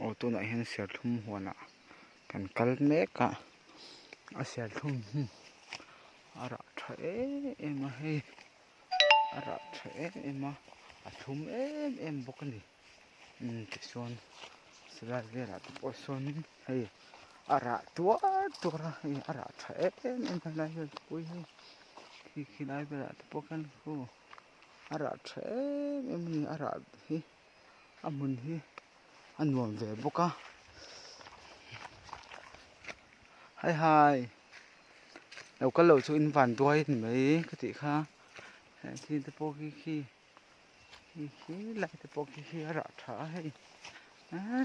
Aw tunah hian serthlum huanah kan kal mek a a serthlum hi a rah tha em em a hei a rah tha em em a a thlum em em bawk a ni umm tichuan silai velah te pawh sawnin hei a rah tuar tuar a hei a rah tha em em a helai vel te pawh hi khi khilai velah te pawh khan khu a rah tha em em a ni a rah hi. A hmun hi a nuam ve bawk a hai hai lo kal loh chu in van duai a ni mai ka tih kha heng thil te pawh khi khi khi khi lai te pawh khi khi a rah tha a hei eee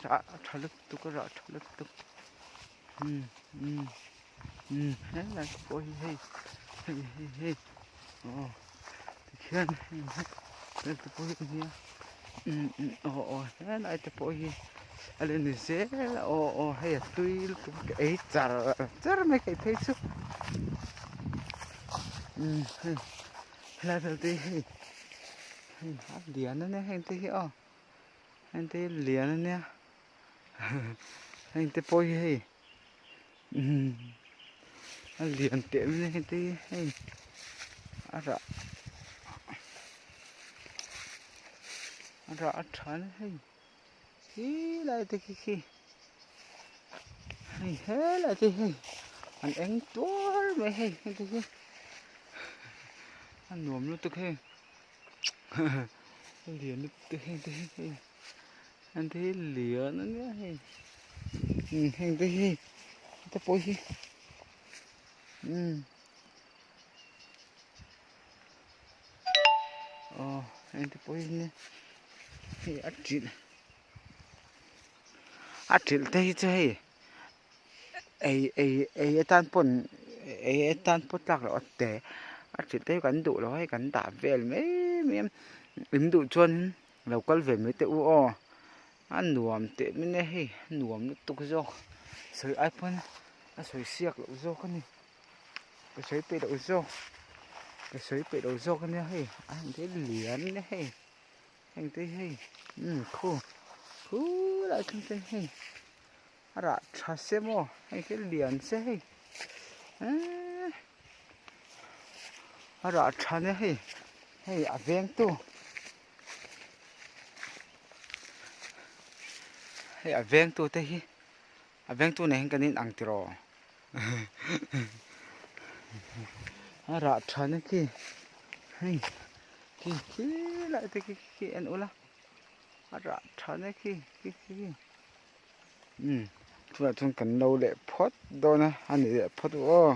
rah tha lutuk a rah tha lutuk umm umm umm helai te pawh hi hei hei hei hei aw tikhian hei hel te pawh hi a nia umm umm aw aw helai te pawh hi a la ni zel a aw aw hei a tui lutuk a ka ei char char mai ka ei phei chu umm hei helai vel te hi hei hei a lian a nia heng te hi aw heng te hi lian a nia heng te pawh hi hei umm a lian teh mai a hei te hi hei a rah a rah a tha hle hei khi lai te khi khi hei helai te hi hei an eng tuar mai hei heng te hi a nuam lutuk hei a lian lutuk heng te hi hei. Heng te hi lian a nia hei umm heng te hi te pawh hi umm aw heng te pawh hi nia hei a trilh a trilh te hi chu hei ei ei ei atan pawn ei atan pawh tlak loh a te a trilh te hi kan duh lo a hei kan dah vel mai mai a in duh chuan. Lo kal ve mai teh u aw, a nuam teh mai a hei, a nuam lutuk zawk, sawi ai pawn a sawi siak loh zawk a ni, ka sawi peih loh zawk, ka sawi peih loh zawk a nia hei, a heng te hi lian a nia hei, heng te hi hei umm khu khu lai thleng te hei a rah tha se maw hei hi lian se hei eee a rah tha nia hei, hei a veng tu. Hei a vengtu te hi a vengtu nen hian kan inang tiraw a rah tha na khi hei khi khi lai te khi khi en ula a rah tha na khi khi khi umm chutah chuan kan lo leh phawt dawn a a ni leh phawt u aw.